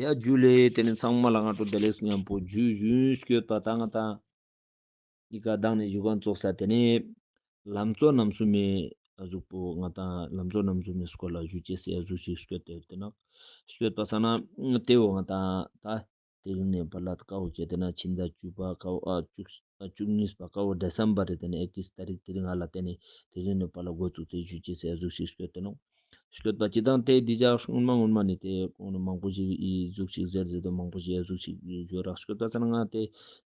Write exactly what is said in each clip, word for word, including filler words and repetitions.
ཡ་ཇུ་ལེ། ཏེ་ནེ་ཚང་མ་ལ་སྔ་དྲོ་བདེ་ལེགས་ཉམ་པོ་ཇུ་ཞུ། སྐྱོད་པ་ད་ང་ཏང་ཨི་ཀ་དང་ནེ་ཞུ་གང་ཙོགས་ས་ཏེ་ནེ་ལམ་གཙོ་རྣམ་གསུམ་མི་ཨ་ཟུག་པོ་ང་ཏང་ལམ་གཙོ་རྣམ་གསུམ་མི་སྐོར་ལ་ཞུ་ཅེས་སི་ཨ་ཟུག་ཞིག་སྐྱོད་དེ་ཡོད་ཏེ་ནོག། སྐྱོད་པ་ས་ན་ཏེ་བོ་ང་ཏང་ད་དེ་རིང་ནེ་ཕར་ལ་ཀ་བོ་ཁྱེར་ཏེ་ན་ཕྱི་ཟླ་བཅུ་པ་ཀ་བོ་ཨ་བཅུ་ཨ་བཅུ་གཉིས་པ་ཀ་བོ་ཌི་སེམ་བར་རེ་ཏེ་ནེ་ཨེ་ཀིས་ཏ་རིག་དེ་རིང་ང་ལ་ཏེ་ནེ་དེ་རིང་ནེ་ཕར་ལ་འགོ་བཙུགས་ཏེ་ཞུ་ཅེས་སི་ཨ་ཟུག་ཞིག་སྐྱོད་དེ་ནོག། སྐྱོད་པ་ཅི་དང་ཏེ་འི་ཇག་སྔོན་མ་སྔོན་མ་ནེ་ཏེ་གོང་ནེ་མང་པོ་ཞིག་འི་ཟུག་ཞིག་ཟེར་ཟེར་དུ་མང་པོ་ཞིག་ཨ་ཟུག་ཞིག་ཞུ་རག། སྐྱོད་པ་ས་ན་ང་ཏེ་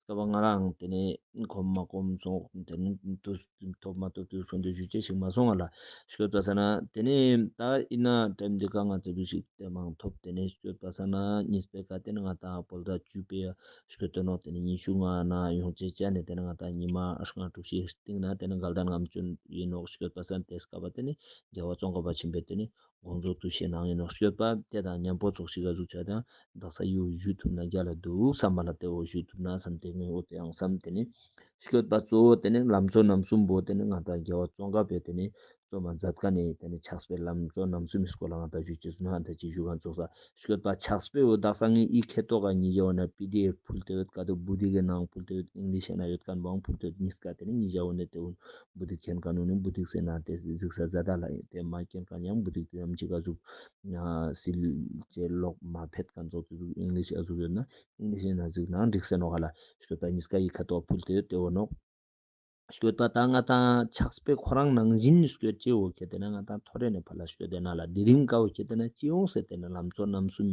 སྐབས་ང་རང་ཏེ་ནེ་གོམས་མ་གོམས་སོང་ཏེ་ནེ་དུས་ཐོབ་མ་ཐོབ་དུས་སོང་ཏེ་ཞུ་ཅེས་ཤིག་མ་སོང་ང་ལ། སྐྱོད་པ་ས་ན་ཏེ་ནེ་ད་ཨིན་ན་ཊེམ་འི་ཀ་ང་ཙེ་བི་ཞིག་ཏེ་མང་ཐོབ། ཏེ་ནེ་སྐྱོད་པ་ས་ན་ཉིས་པའི་ཀ་ཏེ་ནེ་ང་ཏང་བོད་ཟླ་བཅུ་པའི་སྐྱོད་དེ་ནོག། ཏེ་ནེ་ཉི་ཤུ་ལྔ་ན་ཡོང་ཅེས་ཅ་ནེ་ཏེ་ནེ་ང་ཏང་ཉི་མ་ལྔ་དྲུག་ཞིག་སྟིང་ནེ་ཏེ་ནེ་དགའ་ལྡན་ལྔ་མཆོད་ཨིན་ནོག། སྐྱོད་པ་ས་ན་ཏེ་སྐབས་པ་ཏེ་ནེ་རྒྱལ་བ་ཙོང་ཁ་པ་ཆེན་པོའི་ཏེ་ནེ་དགོངས་རྫོགས་དུས་ཆེན་ནང་ཨིན་ནོག། སྐྱོད་པ་ཏེ་དང་ཉམ་པོ་ཙོགས་ཤིག་ཨ་ཟུག་ཆ་དང་དག་ས་ཡོ་ཞུ་ཐུབ་ན་རྒྱལ་ལ་འདུག་བསམ་པ་ལ་ཏེ་བོ་ཞུ་ཐུབ་ན་བསམ་སྟེ་ངས་འོ་ཏེ་ཡང་བསམ། ཏེ་ནེ་སྐྱོད་པ་གཙོ་བོ་ཏེ་ནེ་ལམ་གཙོ་རྣམ་གསུམ་པོ་ཏེ་ནེ་ང་ཏང་རྒྱལ་བ་ཙོང་ཁ་པའི་ཏེ་ནེ་རྩོམ་མ་མཛད་ཁན་ནི་ཏེ་ནེ་ཕྱག་དཔེ་ལམ་གཙོ་རྣམ་གསུམ་མི་སྐོར་ལ་ང་ཏང་ཞུ་ཅེས་སུ་ན་ད་ཅི་ཞུ་གང་ཙོགས་ས་སྐྱོད་པ་ཕྱག་དཔེ་བོ་དག་ས་ངས་འི་ཁེ་ཏོག་ག་ཉི་ཇ་བོ་ན་པི་ཌི་ཨེཕ་ཕུལ་ཏེ་ཡོད། ཀ་ཏོ་བུ་དིག་གི་ནང་ཕུལ་ཏེ་ཡོད། ཨིང་ལིཤ་ན་ཡོད་ཁན་བོའང་ཕུལ་ཏེ་ཡོད། ཉིས་ཀ་ཏེ་ནེ་ཉི་ཇ་བོ་ནེ་ཏེ་བོ་བུ་དིག་མཁྱེན་ཁན་ནི་བུ་དིག་ཟེར་ན་ཏེ་གཟིགས་ས་ཛ་ད་ལ་ཏེ་མ་མཁྱེན་ཁན་ཡང་བུ་དིག་ཏེ་ཙམ་ཅིག་ག་ཟུག་སིལ་ཅེ་ལོག་མ་ཕེད་ཁན་ཙོགས་ཏེ་ཟུག་ཨིང་ལིཤ་ཨ་ཟུག་ཡོད་ན་ཨིང་ལིཤ་ན་གཟིགས་ན་འགྲིག་སེ་ནོག་ག་ལ། སྐྱོད་པ་ཉིས་ཀ་འི་ཁེ་ཏོག་ཕུལ་ཏེ་ཡོད་ཏེ་བོ་ནོག། སྐྱོད་པ་ད་ང་ཏང་ཕྱག་དཔེ་ཁོ་རང་ནང་བཞིན་སྐྱོད་ཅེས་བོ་ཁྱེར་ཏེ་ན་ང་ཏང་ཐོ་རེ་ནེ་ཕར་ལ་སྐྱོད་དེ་ན་ལ་དེ་རིང་ཀ་བོ་ཁྱེར་ཏེ་ན་ཅི་ཡོང་ཟེར་ཏེ་ན་ལམ་གཙོ་རྣམ་གསུམ་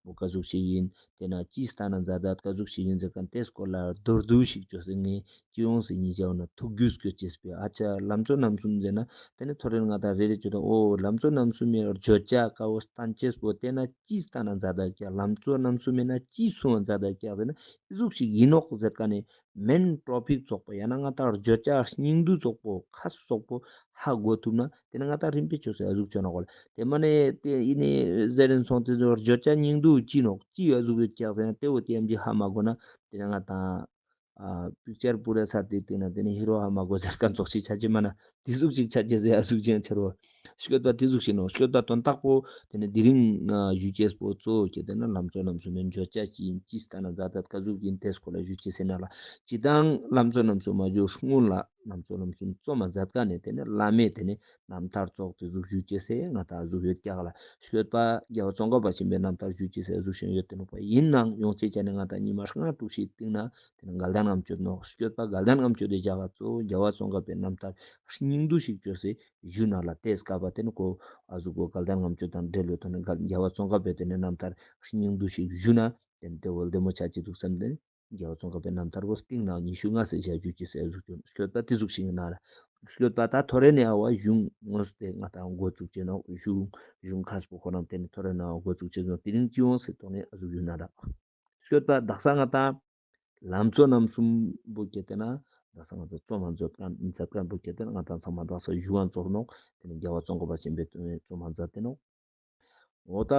བོ་ཀ་ཟུག་ཞིག་ཨིན། ཏེ་ན་ཅི་སྟན་ན་མཛད་ད་ཀ་ཟུག་ཞིག་ཨིན་ཟེར་ཁན་ཏེ་སྐོར་ལ་མདོར་བསྡུས་ཤིག་ཅོས་ཟེར་ངས་ཅི་ཡོང་ཟེར་ཉི་ཇ་བོ་ན་ཐུགས་རྒྱུས་སྐྱོད་ཅེས་པའི་ཨ་ཆ་ལམ་གཙོ་རྣམ་གསུམ་ཟེར་ན་ཏེ་ནེ་ཐོ་རེ་ནེ་ང་ཏང་རེ་རེ་ཅོ་དང་འོ་ལམ་གཙོ་རྣམ་གསུམ་མི་བརྗོད་བྱ་ཀ་བོ་སྟན་ཅེས་པོ་ཏེ་ན་ཅི་སྟན་ན་མཛད་ད་ཀྱག་ལམ་གཙོ་རྣམ་གསུམ་མི་ན་ཅི་གསུང་ང་མཛད་ད་ཀྱག་ཟེར་ན་ཨི་ཟུག་ཞིག་ཨིན་ནོག་ཟེར་ཁན་ནི་མེན་ཊོ་པིག་ཙོགས་པོ་ཡང་ན་ང་ཏང་བརྗོད་བྱ་སྙིང་བསྡུས་ཙོགས་པོ་ཁ་གསལ་ཙོགས་པོ་ཧ་གོ་ཐུབ་ན་ཏེ་ནེ་ང་ཏང་རིམ་པས་ཅོས་ཏེ་ཨ་ཟུག་ཅོ་ན་གོ་ལ། ཏེ་མ་ནེ་ཏེ་ཨིན་ནི་ཟེར་རིན་སོང་ཏེ་ཟུག་བརྗོད་བྱ་སྙིང་བསྡུས་ཅི་ནོག་ཅི་ཨ་ཟུག་ཡོད་ཀྱག་ཟེར་ན་ཏེ་བོ་ཏེ་ཡང་ཅི་ཧ་མ་གོ་ན་ཏེ་ནེ་ང་ཏང་ཨ་པིག་ཅར་པུ་ར་ས་ཏེ་ཏེ་ན་ཏེ་ནེ་ཧི་རོ་ཧ་མ་གོ་ཟེར་ཁན་ཙོགས་ཤིག་ཆ་ཅེས་མ་ན་ཏེ་ཟུག་ཅིག་ཆ་ཅེས་ཟེར་ཨ་ཟུག་ཅིག་ཆ་རོ། སྐྱོད་པ་ཏེ་ཟུག་ཤིག་ནོག། སྐྱོད་པ་དོན་དག་པོ་ཏེ་ནེ་དེ་རིང་ང་ཞུ་ཅེས་པོ་གཙོ་བོ་ཁྱེར་ཏེ་ན་ལམ་གཙོ་རྣམ་གསུམ་མི་བརྗོད་བྱ་ཅི་ཨིན་ཅི་སྟན་ན་མཛད་ད་ཀ་ཟུག་ཨིན་ཏེ་སྐོར་ལ་ཞུ་ཅེས་ཟེར་ན་ལ། ཅི་དང་ལམ་གཙོ་རྣམ་གསུམ་མ་ཞུ་སྔོན་ལ་ལམ་གཙོ་རྣམ་གསུམ་རྩོམ་མ་མཛད་ཁན་ནི་ཏེ་ནེ་བླ་མའི་ཏེ་ནེ་རྣམ་ཐར་ཙོགས་ཏེ་ཟུག་ཞུ་ཅེས་སེ་ང་ཏང་ཟུག་ཡོད་ཀྱག་ལ། སྐྱོད་པ་རྒྱལ་བ་ཙོང་ཁ་པ་ཆེན་པོའི་རྣམ་ཐར་ཞུ་ཅེས་སེ་ཟུག་ཤིག་ཡོད་ཏེ་ནོག་པ། ཨིན་ནའང་ཡོང་ཅེས་ཅ་ནེ་ང་ཏང་ཉི་མ་ལྔ་དྲུག་ཞིག་སྟིང་ནེ་ཏེ་ནེ་དགའ་ལྡན་ལྔ་མཆོད་ནོག། སྐྱོད་པ་དགའ་ལྡན་ལྔ་མཆོད་དེ་ཞག་ག་གཙོ་བོ་རྒྱལ་བ་ཙོང་ཁ་པའི་རྣམ་ཐར་སྙིང་བསྡུས་ཤིག་ཅོས་སེ་ཞུ་ན་ལ་ཏེ་སྐབས་པ་ཏེ་ནེ་ཁོ་ཨ་ཟུག་གོ་དགའ་ལྡན་ལྔ་མཆོད་དང་འབྲེལ་ལོ་ཏེ་ནེ་རྒྱལ་བ་ཙོང་ཁ་པའི་ཏེ་ནེ་རྣམ་ཐར་སྙིང་བསྡུས་ཤིག་ཞུ་ན་ཏེ་ནེ་ཏེ་བོ་བདེ་མོ་ཆ་ཅེས་འདུག་བསམ་སྟེ་རྒྱལ་བ་ཙོང་ཁ་པའི་རྣམ་ཐར་བོ་སྟིང་ནེ་ཉི་ཤུ་ལྔ་སེ་ཞག་ཞུ་ཅེས་སེ་ཨ་ཟུག་ཅོ་ནོག། སྐྱོད་པ་ཏེ་ཟུག་ཤིག་ཨིན་ན་ལ། སྐྱོད་པ་ད་ཐོ་རེ་ནེ་ཨ་བ་གཞུང་དངོས་ཏེ་ང་ཏང་འགོ་བཙུགས་ཅེས་ནོག། གཞུང་གཞུང་ཁ་སྤོ་ཁོ་རང་ཏེ་ནེ་ཐོ་རེ་ནེ་ཨ་བ་འགོ་བཙུགས་ཅེས་ནོག། དེ་རིང་ཅི་ཡོང་སེ་ཐོག་ནེ་ཨ་ཟུག་ཞུ་ན་ལ། སྐྱོད་པ་དག་ས་ང་ཏང་ལམ་གཙོ་རྣམ་གསུམ་བོ་ཁྱེར་ཏེ་ན་དག་ས་ང་ཏང་རྩོམ་མ་མཛད་ཁན་མཛད་ཁན་བོ་ཁྱེར་ཏེ་ན་ང་ཏང་ཚང་མ་དག་ས་ཞུ་བ་ཙོགས་ནོག། ཏེ་ནེ་རྒྱལ་བ་ཙོང་ཁ་པ་ཆེན་པོའི་རྩོམ་མ་མཛད་དེ་ནོག། འོ་ད་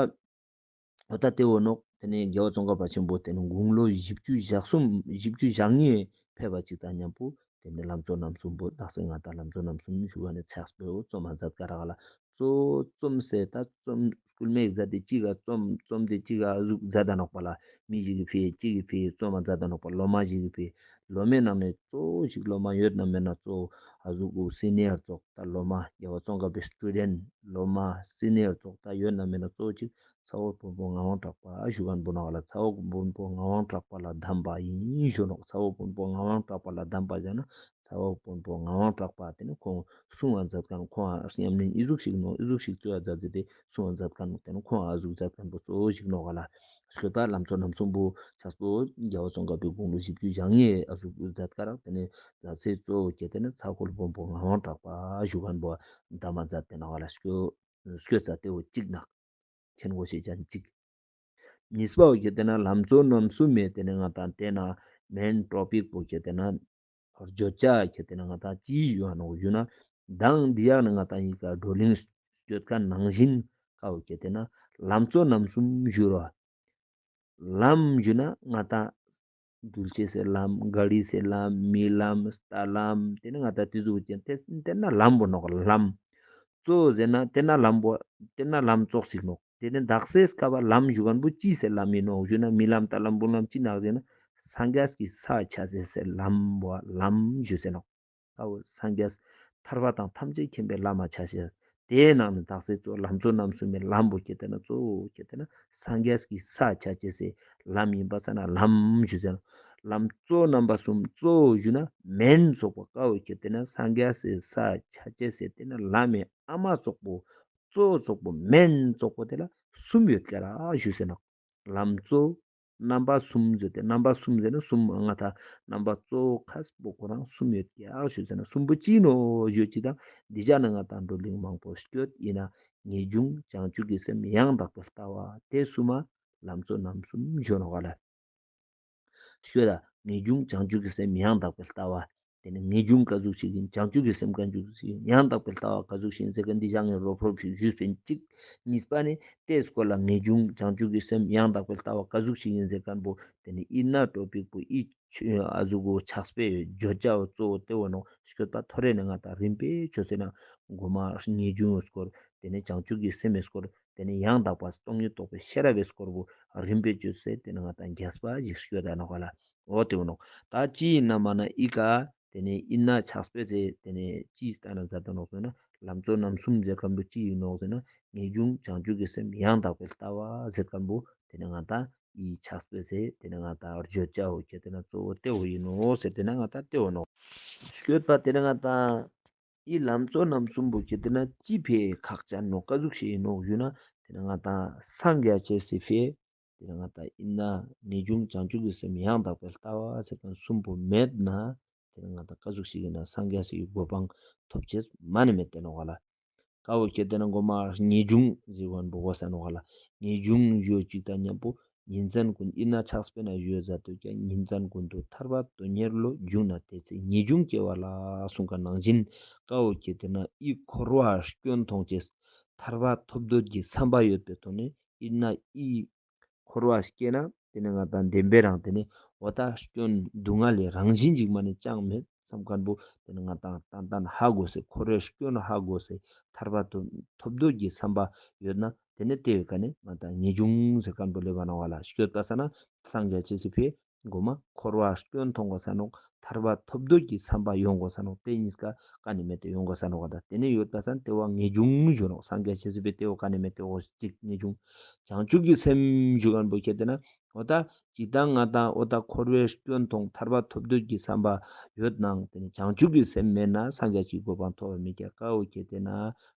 འོ་ད་ཏེ་བོ་ནོག། ཏེ་ནེ་རྒྱལ་བ་ཙོང་ཁ་པ་ཆེན་པོ་ཏེ་ནེ་དགུང་ལོ་བཞི་བཅུ་ཞེ་གསུམ་བཞི་བཅུ་ཞེ་ལྔའི་ཕེབས་པ་ཅིག་དང་ཉམ་པོ་ཏེ་ནེ་ལམ་གཙོ་རྣམ་གསུམ་པོ་དག་ས་ང་ཏང་ལམ་གཙོ་རྣམ་གསུམ་ཞུ་བ་ནེ་ཕྱག་དཔེ་བོ་རྩོམ་མ་མཛད་ཀ་རག་ལ། གཙོ་བོ་རྩོམ་སེ་ད་རྩོམ་སྐུལ་མ་ཞིག་མཛད་དེ་ཅིག་ག་རྩོམ་རྩོམ་དེ་ཅིག་ག་ཨ་ཟུག་མཛད་ད་ནོག་པ་ལ། མི་ཞིག་གི་ཕི་ཅིག་གི་ཕི་རྩོམ་མ་མཛད་ད་ནོག་པ། སློབ་མ་ཞིག་གི་ཕི་སློབ་མའི་ནང་ནེ་གཙོ་བོ་ཞིག་སློབ་མ་ཡོད་ན་མེད་ན་གཙོ་བོ་ཨ་ཟུག་གུ་སི་ནི་ཡར་ཙོགས་ད་སློབ་མ་རྒྱལ་བ་ཙོང་ཁ་པའི་སི་ཊུ་ཌེན་ཊ་སློབ་མ་སི་ནི་ཡར་ཙོགས་ད་ཡོད་ན་མེད་ན་གཙོ་བོ་ཅིག་ཚ་བོ་དཔོན་པོ་ངག་དབང་གྲགས་པ་ཞུ་ཁན་བོ་ནོག་ལ། ཚ་བོ་དཔོན་པོ་ངག་དབང་གྲགས་པ་ལ་གདམས་པ་ཨིན་ཞུ་ནོག། ཚ་བོ་དཔོན་པོ་ངག་དབང་གྲགས་པ་ལ་གདམས་པ་ཟེར་ན་ཚ་བོ་དཔོན་པོ་ངག་དབང་གྲགས་པ་ཏེ་ནེ་ཁོང་གསུང་བ་མཛད་ཁན་ཁོང་ཨ་ཉམས་ལེན་ཨི་ཟུག་ཤིག་ནོག་ཨི་ཟུག་ཤིག་གཙོ་བོ་མཛད་དེ་གསུང་བ་མཛད་ཁན་ཏེ་ནེ་ཁོང་ཨ་ཟུག་མཛད་ཁན་བོ་གཙོ་བོ་ཞིག་ནོག་ག་ལ། སྐྱོད་པ་ལམ་གཙོ་རྣམ་གསུམ་པོ་ཕྱག་དཔེ་བོ་རྒྱལ་བ་ཙོང་ཁ་པའི་དགུང་ལོ་བཞི་བཅུ་ཞེ་ལྔའི་ཨ་ཟུག་མཛད་ཀ་རག། ཏེ་ནེ་མཛད་སའི་གཙོ་བོ་ཁྱེར་ཏེ་ན་ཚ་ཁོལ་དཔོན་པོ་ངག་དབང་གྲགས་པ་ཞུ་ཁན་བོ་གདམས་པ་མཛད་དེ་ནོག་ག་ལ། སྐྱོད་སྐྱོད་ས་ཏེ་བོ་ཅིག་ནོག། མཁྱེན་གོ་ཤེས་ཅན་ཅིག། གཉིས་པ་བོ་ཁྱེར་ཏེ་ན་ལམ་གཙོ་རྣམ་གསུམ་མི་ཏེ་ནེ་ང་ཏང་ཏེ་ན་མེན་ཊོ་པིག་པོ་ཁྱེར་ཏེ་ན་བརྗོད་བྱ་ཁྱེར་ཏེ་ན་ང་ཏང་ཅི་ཡོད་ནོག་ཞུ་ན་མདང་འདི་ཡག་ནེ་ང་ཏང་ཨི་ཀ་བགྲོ་གླེང་སྐྱོད་ཁན་ནང་བཞིན་ཀ་བོ་ཁྱེར་ཏེ་ན་ལམ་གཙོ་རྣམ་གསུམ་ཞུ་རོ། ལམ་ཞུ་ན་ང་ཏང་འགྲུལ་ཅེས་སི་ལམ་ག་རི་སི་ལམ་མིའི་ལམ་རྟའི་ལམ་ཏེ་ནེ་ང་ཏང་ཏེ་ཟུག་ཅན་ཏེ་ན་ལམ་བོ་ནོག་ལམ། གཙོ་བོ་ཟེར་ན་ཏེ་ན་ལམ་བོ་ཏེ་ན་ལམ་ཙོགས་ཤིག་ནོག། དེ་ནི་དག་སའི་སྐབས་ལམ་ཞུ་མཁན་པོ་ཅི་སེ་ལམ་ཡིན་ནོག་ཞུ་ན། རྨི་ལམ་ལྟ་ལམ་སྤོང་ལམ་ཅི་ནོག་ཟེར་ན། སངས་རྒྱས་ཀྱི་ས་ཆ་ཅེས་སེ་ལམ་བོ་ལམ་ཞུ་ཟེར་ནོག། ཀ་བོ་སངས་རྒྱས་ཐར་པ་དང་ཐམས་ཅད་མཁྱེན་པའི་ལམ་མ་ཆ་ཅེས། དེའི་ནང་ནས་དག་སའི་གཙོ་ལམ་གཙོ་རྣམ་གསུམ་མའི་ལམ་བོ་ཁྱེར་ཏེ་ན་གཙོ་བོ་ཁྱེར་ཏེ་ན་སངས་རྒྱས་ཀྱི་ས་ཆ་ཅེས་སེ་ལམ་ཡིན་པ་ས་ན་ལམ་ཞུ་ཟེར་ནོག། ལམ་གཙོ་རྣམ་པ་གསུམ། གཙོ་བོ་ཞུ་ན་མན་ཙོགས་པོ། ཀ་བོ་ཁྱེར་ཏེ་ན་སངས་རྒྱས་སི་ས་ཆ་ཅེས་སེ་དེ་ན་ལམ་མི་ཨ་མ་ཙོགས་པོ། གཙོ་ཙོགས་པོ་མན་ཙོགས་པོ་དེ་ལ་གསུམ་ཡོད་ཀྱག་ལ་ཞུ་ཟེར་ནོག། ལམ་གཙོ་རྣམ་པ་གསུམ་ཟེར་ཏེ། རྣམ་པ་གསུམ་ཟེར་ན་གསུམ་ང་ཏང་རྣམ་པ་གཙོ་བོ་ཁ་སྤོ་ཁོ་རང་གསུམ་ཡོད་ཀྱག་ཞུ་ཟེར་ན། གསུམ་པོ་ཅི་ནོག་ཞུ་ཅིག་དང་། འདི་ཅག་ནི་ང་ཏང་བགྲོ་གླེང་མང་པོ་སྐྱོད་ཡིན་ན། ངེས་འབྱུང་བྱང་ཆུབ་ཀྱི་སེམས་ཡང་དག་པའི་ལྟ་བ་དེ་གསུམ་མ་ལམ་གཙོ་རྣམ་གསུམ་ཞུ་ནོག་ག་ལ། ཤོད་ད། ངེས་འབྱུང་བྱང་ཆུབ་ཀྱི་སེམས་ཡང་དག་པའི་ལྟ་བ། དེ་ནི་ངེས་འབྱུང་ག་ཟུག་ཞིག་ཡིན། བྱང་ཆུབ་ཀྱི་སེམས་ག་ཟུག་ཞིག་ཡིན། ཡང་དག་པའི་ལྟ་བ་ག་ཟུག་ཞིག་ཡིན་ཟེར་མཁན་འདི་ཅག་ངས་རོབ་རོབ་ཞིག་ཞུས་པིན་ཅིག། གཉིས་པ་ནི་དེའི་སྐོར་ལ་ངེས་འབྱུང་བྱང་ཆུབ་ཀྱི་སེམས་ཡང་དག་པའི་ལྟ་བ་ག་ཟུག་ཞིག་ཡིན་ཟེར་མཁན་པོ་དེ་ནི་ཨི་ན་ཊོ་པིག་པོ་ཨི་ཆོས་ཨ་ཟུག་གོ་ཕྱག་དཔེ་བརྗོད་བྱ་བོ་གཙོ་བོ་དེ་བོ་ནོག། ཤོད་པ་ཐོ་རེ་ནས་ང་ཏང་རིམ་པས་ཆོས་ཟེར་ན་གོ་མ་ངེས་འབྱུང་སྐོར། དེ་ནི་བྱང་ཆུབ་ཀྱི་སེམས་སྐོར། དེ་ནི་ཡང་དག་པ་སྟོང་ཉིད་རྟོགས་པའི་ཤེས་རབ་པའི་སྐོར་བོ་རིམ་པས་བཅོས་སེ་དེ་ནི་ང་ཏང་རྒྱས་པ་ཞིག་ཤོད་ད་ནོག་ག་ལ། འོ་དེ་བོ་ནོག། ད་ཅི་ཡིན་ན་མ་ན་ཨི་ཀ་དེ་ནི་ཨི་ན་ཕྱག་དཔེ་ཟེར་དེ་ནི་ཅི་ལྟ་ན་མཛད་ད་ནོག་ཟེར་ན། ལམ་གཙོ་རྣམ་གསུམ་ཟེར་མཁན་པོ་ཅི་ཡིན་ནོག་ཟེར་ན། ངེས་འབྱུང་བྱང་ཆུབ་ཀྱི་སེམས་ཡང་དག་པའི་ལྟ་བ་ཟེར་མཁན་པོ་དེ་ནི་ང་ཏང་ཨི་ཕྱག་དཔེ་ཟེར་དེ་ནི་ང་ཏང་བརྗོད་བྱ་བོ་ཁྱེར་ཏེ་ན་གཙོ་བོ་དེ་བོ་ཡིན་ནོག་ཟེར་དེ་ནི་ང་ཏང་དེ་བོ་ནོག། ཤོད་པ་དེ་ནི་ང་ཏང་ཨི་ལམ་གཙོ་རྣམ་གསུམ་པོ་ཁྱེར་ཏེ་ན་ཅི་ཕི་ཁག་ཅན་ནོག། ག་ཟུག་ཞིག་ཡིན་ནོག་ཞུ་ན། དེ་ནི་ང་ཏང་སངས་རྒྱས་ཅེས་སི་ཕི་དེ་ནི་ང་ཏང་ཨི་ན་ངེས་འབྱུང་བྱང་ཆུབ་ཀྱི་སེམས་ཡང་དག་པའི་ལྟ་བ་ཟེར་མཁན་གསུམ་པོ་མེད་ན། དེ་ནི་ང་ཏང་ག་ཟུག་ཞིག་ཡིན་ན་སངས་རྒྱས་སི་གོ་འཕང་ཐོབ་ཅེས་མ་ནི་མེད་དེ་ནོག་ག་ལ། ཀ་བོ་ཁྱེར་ཏེ་ན་གོ་མ་ངེས་འབྱུང་ཟེར་མཁན་པོ་གོ་ས་ནོག་ག་ལ། ངེས་འབྱུང་ཞུ་ཅིག་དང་མཉམ་པོ་ཉིན་མཚན་ཀུན་ཨི་ན་ཕྱག་དཔེ་ན་ཞུ་ཟ་དུས་ཀྱང་ཉིན་མཚན་ཀུན་ཏུ་ཐར་པ་དོན་གཉེར་བློ་འབྱུང་ན་དེ་ཚེ་ངེས་འབྱུང་སྐྱེ་བ་ལ་གསུངས་པ་ནང་བཞིན། ཀ་བོ་ཁྱེར་ཏེ་ན་ཨི་འཁོར་བ་སྐྱོན་མཐོང་ཅེས་ཐར་པ་ཐོབ་འདོད་ཀྱི་བསམ་པ་ཡོད་པའི་ཐོག་ནས་ཨི་ན་ཨི་འཁོར་བ་སྐྱེས་ན་དེ་ནི་ང་ཏང་བདེན་པའི་རང་དེ་ནི་འོ་ད་སྐྱོན་སྡུག་བསྔལ་ལས་རང་བཞིན་ཅིག་མ་ནི་ཅང་མེད་བསམ་མཁན་པོ་དེ་ནི་ང་ཏང་ཏན་ཏན་ཧ་གོ་སེ་འཁོར་བའི་སྐྱོན་ཧ་གོ་སེ་ཐར་པ་ཐོབ་འདོད་ཀྱི་བསམ་པ་ཡོད་ན་དེ་ནི་དེ་བོའི་ཀ་ནས་ང་ཏང་ངེས་འབྱུང་ཟེར་མཁན་པོ་ལེབ་བ་ནོག་ག་ལ། ཤོད་པ་ས་ན་སངས་རྒྱས་ཅེས་སི་ཕི་གོ་མ་འཁོར་བ་སྐྱོན་མཐོང་དགོས་ས་ནོག། ཐར་པ་ཐོབ་འདོད་ཀྱི་བསམ་པ་ཡོང་དགོས་ས་ནོག། དེ་གཉིས་ཀ་ག་ནས་མེད་དེ་ཡོང་དགོས་ས་ནོག་ག་ད། དེ་ནས་ཡོད་པ་ས་ན་དེ་བོ་ངེས་འབྱུང་ཞུ་ནོག། སངས་རྒྱས་ཅེས་སི་ཕི་དེ་བོ་ག་ནས་མེད་དེ་འོ་གཅིག་ངེས་འབྱུང་། བྱང་ཆུབ་ཀྱི་སེམས་ཞུ་མཁན་པོ་ཁྱེར་ཏེ་ན་འོ་ད་ཅིག་ད་ང་ཏང་འོ་ད་འཁོར་བའི་སྐྱོན་མཐོང་ཐར་པ་ཐོབ་འདོད་ཀྱི་བསམ་པ་ཡོད་ནའང་དེ་ནི་བྱང་ཆུབ་ཀྱི་སེམས་མེད་ན་སངས་རྒྱས་ཀྱི་གོ་འཕང་ཐོབ་པ་མེད་ཀྱག། ཀ་བོ་ཁྱེར་ཏེ་ན་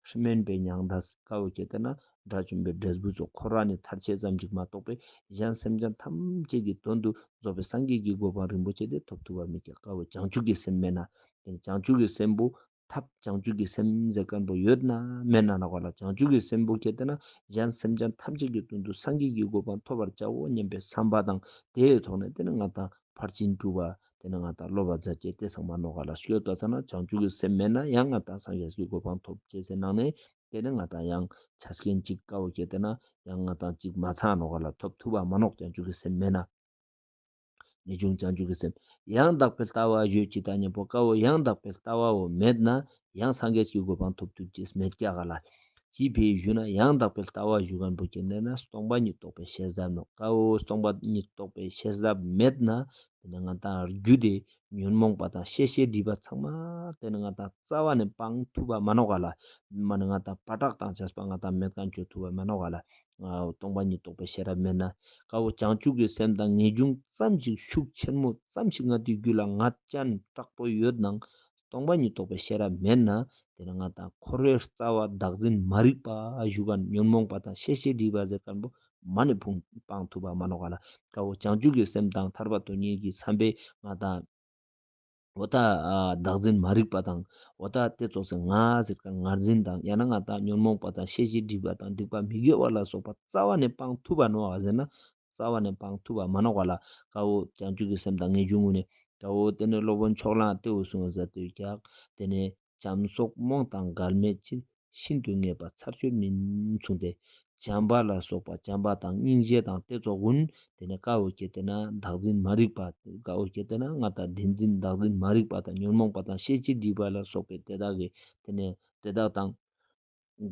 སྨན་པའི་མྱང་འདས། ཀ་བོ་ཁྱེར་ཏེ་ན་དགྲ་བཅོམ་པའི་འབྲས་བུ་ཚོ་ཁོ་རང་ནི་ཐར་ཆེས་ཙམ་ཅིག་མ་གཏོགས་པའི་གཞན་སེམས་ཅན་ཐམས་ཅད་ཀྱི་དོན་དུ་རྫོགས་པའི་སངས་རྒྱས་ཀྱི་གོ་འཕང་རིན་པོ་ཆེ་དེ་ཐོབ་ཐུབ་པ་མེད་ཀྱག། ཀ་བོ་བྱང་ཆུབ་ཀྱི་སེམས་མེད་ན། དེ་ནི་བྱང་ཆུབ་ཀྱི་སེམས་པོ་ཐབས་བྱང་ཆུབ་ཀྱི་སེམས་ཟེར་མཁན་པོ་ཡོད་ན་མེད་ན་ནོག་ག་ལ། བྱང་ཆུབ་ཀྱི་སེམས་པོ་ཁྱེར་ཏེ་ན་གཞན་སེམས་ཅན་ཐམས་ཅད་ཀྱི་དོན་དུ་སངས་རྒྱས་ཀྱི་གོ་འཕང་ཐོབ་པར་བྱའོ་སྙམ་པའི་བསམ་པ་དང་དེའི་ཐོག་ནས་དེ་ནི་ང་ཏང་ཕར་ཕྱིན་དྲུག་པ་དེ་ནི་ང་ཏང་སློབ་པ་མཛད་ཅེས་དེ་ཚང་མ་ནོག་ག་ལ། ཤོད་པ་ས་ན་བྱང་ཆུབ་ཀྱི་སེམས་མེད་ན་ཡང་ང་ཏང་སངས་རྒྱས་ཀྱི་གོ་འཕང་ཐོབ་ཅེས་སི་ནང་ནས་དེ་ནི་ང་ཏང་ཡང་ཆ་རྐྱེན་གཅིག་ཀ་བོ་ཁྱེར་ཏེ་ན་ཡང་ང་ཏང་གཅིག་མ་ཚང་ནོག་ག་ལ། ཐོབ་ཐུབ་པ་མ་ནོག། བྱང་ཆུབ་ཀྱི་སེམས་མེད་ན། ངེས་འབྱུང་བྱང་ཆུབ་ཀྱི་སེམས། ཡང་དག་པའི་ལྟ་བ་ཞུ་ཅིག་དང་མཉམ་པོ་ཀ་བོ་ཡང་དག་པའི་ལྟ་བ་བོ་མེད་ན་ཡང་སངས་རྒྱས་ཀྱི་གོ་འཕང་ཐོབ་ཐུབ་ཅེས་མེད་ཀྱག་ག་ལ། ཅི་ཕི་ཞུ་ན་ཡང་དག་པའི་ལྟ་བ་ཞུ་མཁན་པོ་ཁྱེར་ཏེ་ན་སྟོང་པ་ཉིད་རྟོགས་པའི་ཤེས་རབ་ནོག། ཀ་བོ་སྟོང་པ་ཉིད་རྟོགས་པའི་ཤེས་རབ་མེད་ན་དེ་ནི་ང་ཏང་རྒྱུ་དེ་ཉོན་མོངས་པ་དང་ཤེས་བྱའི་སྒྲིབ་པ་ཚང་མ་དེ་ནི་ང་ཏང་རྩ་བ་ནས་སྤང་ཐུབ་པ་མ་ནོག་ག་ལ། མ་ནི་ང་ཏང་པ་ཏྲག་བཏང་ཆས་པ་ང་ཏང་མེད་མཁན་བཅོ་ཐུབ་པ་མ་ནོག་ག་ལ། སྟོང་པ་ཉིད་རྟོགས་པའི་ཤེས་རབ་མེད་ན། ཀ་བོ་བྱང་ཆུབ་ཀྱི་སེམས་དང་ངེས་འབྱུང་ཙམ་ཞིག་ཤུགས་ཆེན་མོ་ཙམ་ཞིག་ང་ཏིའི་རྒྱུད་ལ་ངར་ཅན་དྲག་པོ་ཡོད་ནའང་སྟོང་པ་ཉིད་རྟོགས་པའི་ཤེས་རབ་མེད་ན་དེ་ནི་ང་ཏང་འཁོར་བའི་རྩ་བ་བདག་འཛིན་མ་རིག་པ་ཞུ་མཁན་ཉོན་མོངས་པ་དང་ཤེས་བྱའི་སྒྲིབ་པ་ཟེར་མཁན་པོ་མ་ནི་ཕུང་སྤང་ཐུབ་པ་མ་ནོག་ག་ལ། ཀ་བོ་བྱང་ཆུབ་ཀྱི་སེམས་དང་ཐར་པ་དོན་གཉེར་གྱི་བསམ་པས་ང་ཏང་འོ་ད་བདག་འཛིན་མ་རིག་པ་དང་འོ་ད་དེ་ཙོགས་སེ་ང་ཟེར་མཁན་ངར་འཛིན་དང་ཡང་ན་ང་ཏང་ཉོན་མོངས་པ་དང་ཤེས་བྱའི་སྒྲིབ་པ་དང་སྡིག་པ་མི་དགེ་བ་ལ་སོགས་པ་རྩ་བ་ནས་སྤང་ཐུབ་པ་ནོག་ཟེར་ན་རྩ་བ་ནས་སྤང་ཐུབ་པ་མ་ནོག་ག་ལ། ཀ་བོ་བྱང་ཆུབ་ཀྱི་སེམས་དང་ངེས་འབྱུང་ངུ་ནས་ཀ་བོ་དེ་ནས་སློབ་དཔོན་ཕྱོགས་གླང་དེ་བོ་གསུངས་ཟེར་དུས་ཀྱག། དེ་ནས་བྱམས་སོགས་རྨོངས་དང་འགལ་མེད་ཕྱིར། ཤིན་ཏུ་ངེས་པ་ཚར་གཅོད་མིན་གསུངས་ཏེ། བྱམས་པ་ལ་སོགས་པ་བྱམས་པ་དང་སྙིང་རྗེ་དང་དེ་ཙོགས་ཀུན་དེ་ནས་ཀ་བོ་ཁྱེར་ཏེ་ན་བདག་འཛིན་མ་རིག་པ་ཀ་བོ་ཁྱེར་ཏེ་ན་ང་ཏང་བདེན་འཛིན་བདག་འཛིན་མ་རིག་པ་དང་ཉོན་མོངས་པ་དང་ཤེས་བྱའི་སྒྲིབ་པ་ལ་སོགས་པའི་དེ་དག་གི་དེ་ནས་དེ་དག་དང་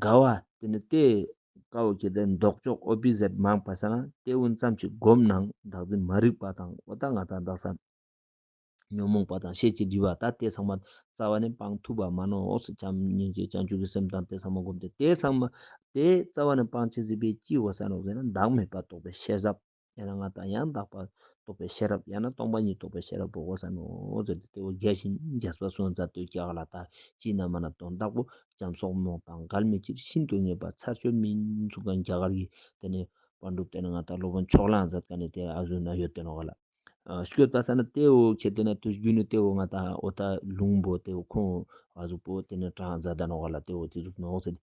འགལ་བ་དེ་ནས་དེ་ ཀ་བོ་ཁྱེར་ཏེ་ན་ལྡོག་ཕྱོགས་ཨོ་པོ་ཟིཊ་མང་པ་ས་ན་དེ་འུན་ཙམ་ཅིག་སྒོམ་ནང་བདག་འཛིན་མ་རིག་པ་དང་འོ་ད་ང་ཏང་བདག་ས་ཉོན་མོངས་པ་དང་ཤེས་བྱའི་སྒྲིབ་པ་ད་དེ་ཚང་མ་རྩ་བ་ནས་སྤང་ཐུབ་པ་མ་ནོག་ཟེར། བྱམས་སྙིང་རྗེ་བྱང་ཆུབ་ཀྱི་སེམས་དང་དེ་ཚང་མ་སྒོམ་སྟེ་དེ་ཚང་མ་དེ་རྩ་བ་ནས་སྤང་ཅེས་སི་ཕིའ་ཅི་དགོས་ས་ནོག་ཟེར་ན་བདག་མེད་པ་རྟོགས་པའི་ཤེས་རབ། ཡང་ན་ང་ཏང་ཡང་དག་པ་རྟོགས་པའི་ཤེས་རབ་ཡང་ན་སྟོང་པ་ཉིད་རྟོགས་པའི་ཤེས་རབ་པོ་དགོས་ས་ནོག་ཟེར་ཏེ་དེ་བོ་རྒྱས་ཤིང་རྒྱས་པ་གསུངས་མཛད་དེ་ཀྱག་ལ། ད་ཅི་ན་མ་ན་དོན་དག་པོ་བྱམས་སོགས་རྨོངས་དང་འགལ་མེད་ཕྱིར། ཤིན་ཏུ་ངེས་པ་ཚར་གཅོད་མིན། གསུངས་མཁན་རྒྱ་གར་གྱི་དེ་ནས་པཎ་གྲུབ་དེ་ནས་ང་ཏང་སློབ་དཔོན་ཕྱོགས་གླང་མཛད་མཁན་ནི་དེ་ཨ་ཟུག་ན་ཡོད་དེ་ནོག་ལ། ཨ་སྐྱོད་པ་ས་ན་དེ་བོ་ཁྱེར་ཏེ་ན་དུས་རྒྱུན་ནི་དེ་བོ་ང་ཏང་འོ་ད་ལུང་པོ་དེ་བོ་ཁོང་ཨ་ཟུག་པོ་དེ་ནས་དྲངས་མཛད་ད་ནོག་ལ། དེ་བོ་དེ་ཟུག་ནོག་ཟེར།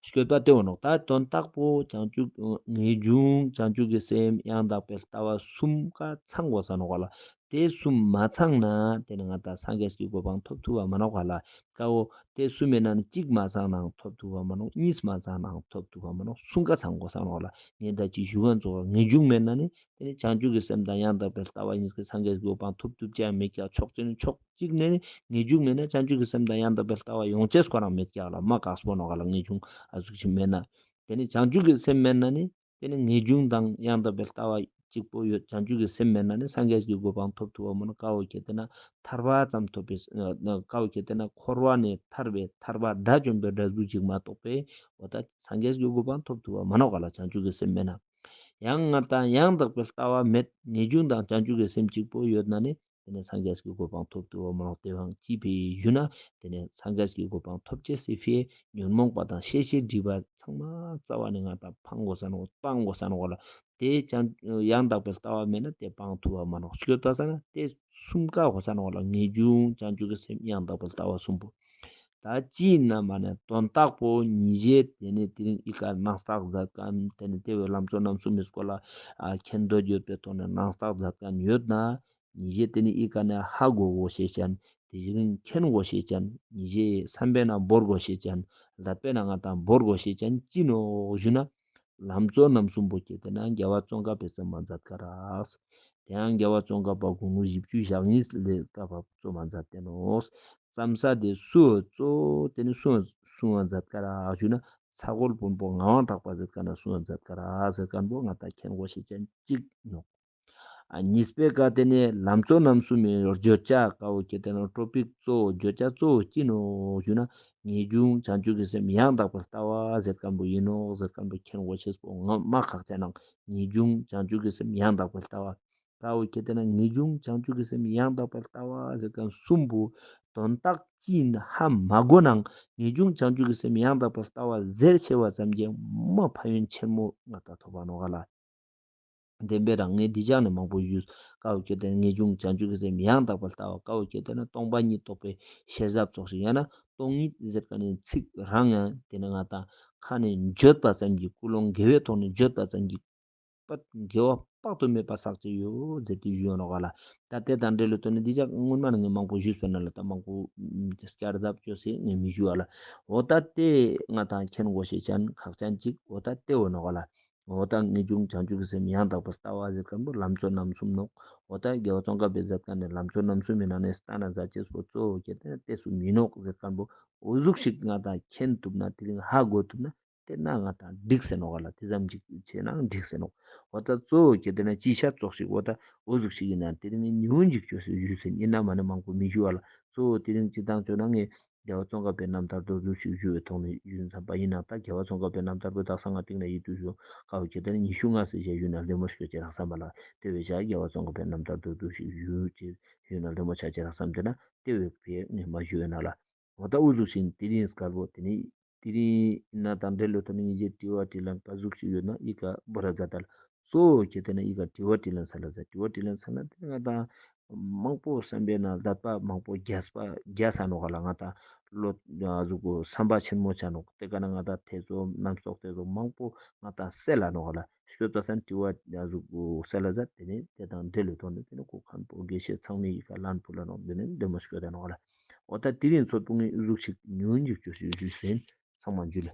སྐྱོད་པ་དེ་བོ་ནོག་ད་དོན་དག་པོ་བྱང་ཆུབ་ངེས་འབྱུང་བྱང་ཆུབ་ཀྱི་སེམས་ཡང་དག་པའི་ལྟ་བ་གསུམ་ཀ་ཚང་དགོས་ས་ནོག་ལ། དེ་གསུམ་མ་ཚང་ན་དེ་ནི་ང་ཏང་སངས་རྒྱས་ཀྱི་གོ་འཕང་ཐོབ་ཐུབ་པ་མ་ནོག་ལ། ཀ་བོ་དེ་གསུམ་མེད་ན་ནི་གཅིག་མ་ཚང་ནའང་ཐོབ་ཐུབ་པ་མ་ནོག་གཉིས་མ་ཚང་ནའང་ཐོབ་ཐུབ་པ་མ་ནོག་གསུམ་ཀ་ཚང་དགོས་ས་ནོག་ལ། ངས་ད་ཅི་ཞུ་མཁན་ཙོགས་ངེས་འབྱུང་མེད་ན་ནི་དེ་ནི་བྱང་ཆུབ་ཀྱི་སེམས་དང་ཡང་དག་པའི་ལྟ་བ་གཉིས་ཀྱི་སངས་རྒྱས་ཀྱི་གོ་འཕང་ཐོབ་ཐུབ་ཅེས་མེད་ཀྱག་ཕྱོགས་གཅིག་ནས་ཕྱོགས་གཅིག་ནས་ནི་ངེས་འབྱུང་མེད་ན་བྱང་ཆུབ་ཀྱི་སེམས་དང་ཡང་དག་པའི་ལྟ་བ་ཡོང་ཅེས་ཁོ་རང་མེད་ཀྱག་ལ། མ་དཀགས་པོ་ནོག་ལ། ངེས་འབྱུང་ཨ་ཟུག་ཅིག་མེད་ན། དེ་ནི་བྱང་ཆུབ་ཀྱི་སེམས་མེད་ན་ནི་དེ་ནི་ངེས་འབྱུང་དང་ཡང་དག་པའི་ལྟ་བ་གཅིག་པོ་ཡོད། བྱང་ཆུབ་ཀྱི་སེམས་མེད་ན་ནི་སངས་རྒྱས་ཀྱི་གོ་འཕང་ཐོབ་ཐུབ་པ་མ་ནོག་ཀ་བོ་ཁྱེར་ཏེ་ན་ཐར་པ་ཙམ་ཐོབ་པའི་ཀ་བོ་ཁྱེར་ཏེ་ན་འཁོར་བ་ནས་ཐར་པའི་ཐར་པ་དགྲ་བཅོམ་པའི་འབྲས་བུ་ཅིག་མ་གཏོགས་པའི་འོ་ད་སངས་རྒྱས་ཀྱི་གོ་འཕང་ཐོབ་ཐུབ་པ་མ་ནོག་ག་ལ། བྱང་ཆུབ་ཀྱི་སེམས་མེད་ན། ཡང་ང་ཏང་ཡང་དག་པའི་ལྟ་བ་མེད། ངེས་འབྱུང་དང་བྱང་ཆུབ་ཀྱི་སེམས་གཅིག་པོ་ཡོད་ན་ནི་དེ་ནི་སངས་རྒྱས་ཀྱི་གོ་འཕང་ཐོབ་ཐུབ་པ་མ་ནོག་དེ་བོ་ཅི་ཕིའ་ཞུ་ན་དེ་ནི་སངས་རྒྱས་ཀྱི་གོ་འཕང་ཐོབ་ཅེས་སི་ཕིའ་ཉོན་མོངས་པ་དང་ཤེས་བྱའི་སྒྲིབ་པ་ཚང་མ་རྩ་བ་ནས་ང་ཏང་སྤང་དགོས་ས་ནོག་སྤང་དགོས་ས་ནོག་ག་ལ། དེ་ཀྱང་ཡང་དག་པའི་ལྟ་བ་མེད་ན་དེ་སྤང་ཐུབ་པ་མ་ནོག་སྐྱོད་པ་ས་ན་དེ་གསུམ་ཀ་དགོས་ས་ནོག་ག་ལ། ངེས་འབྱུང་བྱང་ཆུབ་ཀྱི་སེམས་ཡང་དག་པའི་ལྟ་བ་གསུམ་པོ། ད་ཅི་ན་མ་ན་དོན་དག་པོ་ཉིད་ཅེས་དེ་ནི་དེ་རིང་ཨི་ཀ་ནང་རྟགས་མཛད་མཁན་དེ་ནི་དེ་བོའི་ལམ་གཙོ་རྣམ་གསུམ་མི་སྐོར་ལ་ཨ་མཁྱེན་འདོད་ཡོད་པའི་ཐོག་ནས་ནང་རྟགས་མཛད་མཁན་ཡོད་ན། ཉིད་ཅེས་དེ་ནི་ཨི་ཀ་ནས་ཧ་གོ་དགོས་ཤེས་ཅན། དེ་རིང་མཁྱེན་དགོས་ཤེས་ཅན། ཉིད་ཅེས་བསམ་པའི་ནང་བོར་དགོས་ཤེས་ཅན། ལབ་པའི་ནང་ང་ཏང་བོར་དགོས་ཤེས་ཅན་ཅི་ནོག་ཞུ་ན། ལམ་གཙོ་རྣམ་གསུམ་པོ་ཁྱེར་ཏེ་ན་རྒྱལ་བ་ཙོང་ཁ་པས་རྩོམ་མ་མཛད་ཀ་རག་དེ་ཡང་རྒྱལ་བ་ཙོང་ཁ་པ་དགུང་ལོ་བཞི་བཅུ་ཞེ་གཉིས་ལ་སྐབས་བབ་རྩོམ་མ་མཛད་དེ་ནོག་བརྩམས་ས་དེ་སུ་གཙོ་བོ་དེ་ནི་སུ་གསུང་བ་མཛད་ཀ་རག་ཞུ་ན་ཚ་སྒོ་དཔོན་པོ་ངག་དབང་གྲགས་པ་ཟེར་མཁན་ན་གསུང་བ་མཛད་ཀ་རག་ཟེར་མཁན་པོ་ང་ཏང་མཁྱེན་དགོས་ཤེས་ཅན་གཅིག་ནོག་ཨ་གཉིས་པའི་ཀ་དེ་ནི་ལམ་གཙོ་རྣམ་གསུམ་མི་བརྗོད་བྱ་ཀ་བོ་ཁྱེར་ཏེ་ན་ཊོ་པིག་གཙོ་བོ་བརྗོད་བྱ་གཙོ་བོ་ཅི་ནོག་ཞུ་ན་ངེས་འབྱུང་བྱང་ཆུབ་ཀྱི་སེམས་ཡང་དག་པའི་ལྟ་བ་ཟེར་མཁན་པོ་ཡིན་ནོག་ཟེར་མཁན་པོ་མཁྱེན་དགོས་ཤེས་པོ་ང་མ་ཁག་ཅན་ནང་ངེས་འབྱུང་བྱང་ཆུབ་ཀྱི་སེམས་ཡང་དག་པའི་ལྟ་བ། ཀ་བོ་ཁྱེར་ཏེ་ན་ངེས་འབྱུང་བྱང་ཆུབ་ཀྱི་སེམས་ཡང་དག་པའི་ལྟ་བ་ཟེར་མཁན་གསུམ་པོ་དོན་དག་ཅི་ཡིན་ཧ་མ་གོ་ནའང་ངེས་འབྱུང་བྱང་ཆུབ་ཀྱི་སེམས་ཡང་དག་པའི་ལྟ་བ་ཟེར་ཆེ་བ་ཙམ་གྱིས་མ་ཕན་ཡོན་ཆེན་མོ་ང་ཏང་ཐོབ་པ་ནོག་ག་ལ། བདེན་པའི་རང་ངས་འདི་ཅག་ནས་མང་པོ་ཞུས། ཀ་བོ་ཁྱེར་ཏེ་ན་ངེས་འབྱུང་བྱང་ཆུབ་ཀྱི་སེམས་ཡང་དག་པའི་ལྟ་བ། ཀ་བོ་ཁྱེར་ཏེ་ན་སྟོང་པ་ཉིད་རྟོགས་པའི་ཤེས་རབ་ཙོགས་ཤིག་ཡང་ན་སྟོང་ཉིད་ཟེར་མཁན་ནི་ཚིག་རང་ཡང་དེ་ནི་ང་ཏང་ཁ་ནས་བརྗོད་པ་ཙམ་གྱིས་ཀུན་སློང་དགེ་བའི་ཐོག་ནས་བརྗོད་པ་ཙམ་གྱིས་པ་དགེ་བ་དཔག་ཏུ་མེད་པ་བསགས་ཀྱི་ཡོད་ཟེར་ཏེ་ཞུ་ཡོད་ནོག་ག་ལ། ད་དེ་དང་འབྲེལ་ལོ་ཏོ་ནི་འདི་ཅག་སྔོན་མ་ནས་ངས་མང་པོ་ཞུས་པ་ན་ལ་ད་མང་པོ་བསྐྱར་ཟློས་བཅོས་སེ་ངས་མི་ཞུ་བ་ལ། འོ་ད་དེ་ང་ཏང་མཁྱེན་དགོས་ཤེས་ཅན་ཁག་ཅན་གཅིག་འོ་ད་དེ་བོ་ནོག་ག་ལ། འོ་ད་ངེས་འབྱུང་བྱང་ཆུབ་ཀྱི་སེམས་ཡང་དག་པའི་ལྟ་བ་ཟེར་མཁན་པོ་ལམ་གཙོ་རྣམ་གསུམ་ནོག་འོ་ད་རྒྱལ་བ་ཙོང་ཁ་པས་མཛད་མཁན་ནི་ལམ་གཙོ་རྣམ་གསུམ་མི་ནང་ནས་ལྟ་ན་མཛད་ཅེས་པོ་གཙོ་བོ་ཁྱེར་ཏེ་ན་དེ་གསུམ་ཡིན་ནོག་ཟེར་མཁན་པོ་འོ་ཟུག་ཤིག་ང་ཏང་མཁྱེན་ཐུབ་ན་དེ་རིང་ཧ་གོ་ཐུབ་ན་དེ་ན་ང་ཏང་འགྲིག་ཟེར་ནོག་ག་ལ། དེ་ཙམ་ཅིག་བྱས་ན་འགྲིག་ཟེར་ནོག་འོ་ད་གཙོ་བོ་ཁྱེར་ཏེ་ན་ཅི་ཤ་ཙོགས་ཤིག་འོ་ད་འོ་ཟུག་ཤིག་ཡིན་ན་དེ་རིང་ངས་ཉུང་ངུ་ཅིག་བཅོས་སེ་ཞུས་ཟིན། ཡིན་ན་མ་ནི་མང་པོ་མི་ཞུ་བ་ལ། གཙོ་བོ་དེ་རིང་སྤྱིར་བཏང་བཅོས་ན་ངས་རྒྱལ་བ་ཙོང་ཁ་པའི་རྣམ་ཐར་མདོར་བསྡུས་ཤིག་ཞུ་བའི་ཐོག་ནས་ཞུས་ཙམ་པ་ཡིན་ན། ད་རྒྱལ་བ་ཙོང་ཁ་པའི་རྣམ་ཐར་པོ་དག་ས་ང་སྟིང་ན་ཡིད་དུ་འོང་། ཀ་བོ་ཁྱེར་ཏེ་ན་ཉི་ཤུ་ལྔ་ཙམ་ཞིག་ཞུས་ན་ལྡེ་མོ་ཤོད་ཅེས་རག་བསམ་པ་ལ། དེ་བས་ཀྱང་རྒྱལ་བ་ཙོང་ཁ་པའི་རྣམ་ཐར་མདོར་བསྡུས་ཤིག་ཞུས་ན་ལྡེ་མོ་ཆ་ཅེས་རག་བསམ་སྟེ་ན་དེ་བས་ཕའི་ངས་མ་ཞུ་བས་ན་ལ། འོ་ད་འུ་ཟུག་ཤིག་དེ་རིང་སྐལ་བོ་དེ་ནི་དེ་རིང་ན་དང་འབྲེལ་ལོ་ཐོག་ནས་ཉིས་བརྒྱ་དྲི་བ་དྲིས་ལན་ག་ཟུག་ཤིག་ཡོད་ན་ཨི་ཀ་བོ་ར་མཛད་ད་ལ། གཙོ་བོ་ཁྱེར་ཏེ་ན་ཨི་ཀ་དྲི་བ་དྲིས་ལན་ས་ལ་མཛད། དྲི་བ་དྲིས་ལན་ས་ལ་དེ་ང་ཏང་མང་པོ་བསམ་པའི་ནང་ལ་དད་པ་མང་པོ་རྒྱས་པ་རྒྱས་ས་ནོག་ག་ལ། ང་ཏང་བློ་ཟུག་གོ་བསམ་པ་ཆེན་མོ་ཆ་ནོག་དེ་ཀ་ན་ང་ཏང་ཐེ་ཚོམ་རྣམ་རྟོག་དེ་ཚོ་མང་པོ་ང་ཏང་སེལ་ལ་ནོག་ག་ལ། ཤོད་པ་སང་དྲི་བ་ཟུག་གོ་སེལ་ལ་མཛད། དེ་ནས་དེ་དང་འབྲེལ་ལོ་ཐོག་ནས་དེ་ནས་གོ་མཁན་པོ་དགེ་བཤེས་ཚང་མས་ཨི་ཀ་ལན་ཕུལ་ལ་ནོག་དེ་ནས་ལྡེ་མོ་ཤོད་ད་ནོག་ག་ལ། འོ་ད་དེ་རིང་ཚོགས་པོ་ངས་འུ་ཟུག་ཤིག་ཉུང་ངུ་ཅིག་བཅོས་ཤིག་ཞུས་ཟིན། ཚང་མ་འཇུ་ལེ།